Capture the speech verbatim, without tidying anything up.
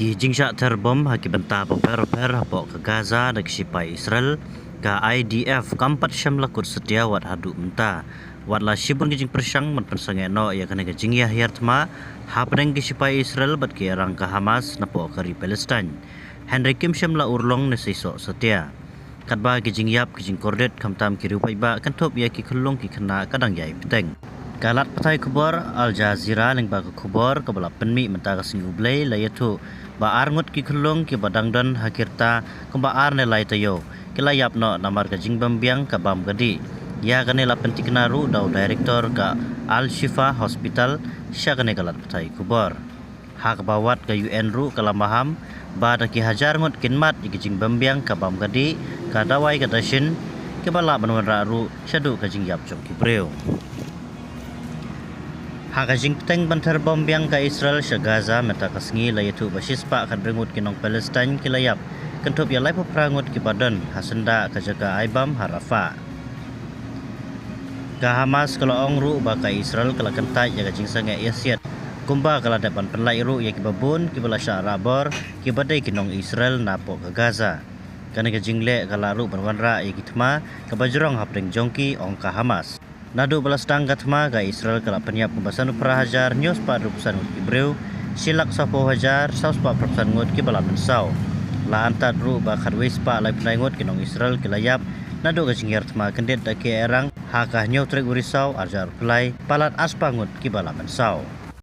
Ki jingshah ther bom ha ki bynta bapher bapher hapoh ka Gaza da ki shipai Israel, ka I D F kam pat shym la kut satia wat haduh mynta. Wat la shibun ki jingpyrshang ban pynsangeh noh ïa kane ka jingïahiar thma hapdeng ki shipai Israel bad ki ïarang ka Hamas napoh ka ri Palestine, hynrei kim shym la urlong ne seisoh satia. Katba ki jingïap ki jingkordit khamtam ki riewpaidbah kynthup ïa ki khyllung ki khynnah ka dang ïai bteng. Ka lad pathai khubor Al Jazeera lyngba ka khubor kaba la pynmih mynta ka sngi U Blei la ïathuh ba ar ngut ki khyllung kiba dang don ha ki rta kumba ar ne lai taïew ki la ïap noh namar ka jingbymbiang ka bam ka dih. Ïa kane la pyntikna ruh da u director ka Al Shifa Hospital sha kane ka lad pathai khubor. Ha kaba wad ka U N ruh ka la maham ba da ki hajar ngut kin mad ïa ki jingbymbiang ka bam ka dih, ka dawai ka dashin, kiba lah ban wanrah ruh shaduh ka jingïap jong ki briew. Ha ka jingpteng ban ther bom biang ka Israel sha Gaza mynta ka sngi la ïathuh ba shispah khathynriew ngut ki nong Palestine ki la ïap, kynthup ïa laiphew phra ngut kiba don ha syndah ka jaka ai bam ha Rafah. Ka Hamas ka la ong ruh ba ka Israel ka la kyntait ïa ka jingsangeh ïasiat, kumba ka la dep ban pynlait ruh ïa kiba bun kiba la shah rah bor kiba dei ki nong Israel napoh ka Gaza. Kane ka jingleh ka lah ruh ban wanrah ïa ki thma kaba jrong hapdeng jong ki, ong ka Hamas. Naduh ba la sdang ka thma ka Israel ka la pynïap kumba sanphew phra hajar hynñiew spah hynriewphew san ngut ki briew, shi lak sawphew hajar saw spah phra phew san ngut kiba la mynsaw. La antad ruh ba khatwei spah laiphew lai ngut ki nong Israel ki la ïap naduh ka jinghiar thma kyndit da ki ïarang ha ka hynñiew tarik u Risaw arhajar arphew lai, palat arspah ngut kiba la mynsaw.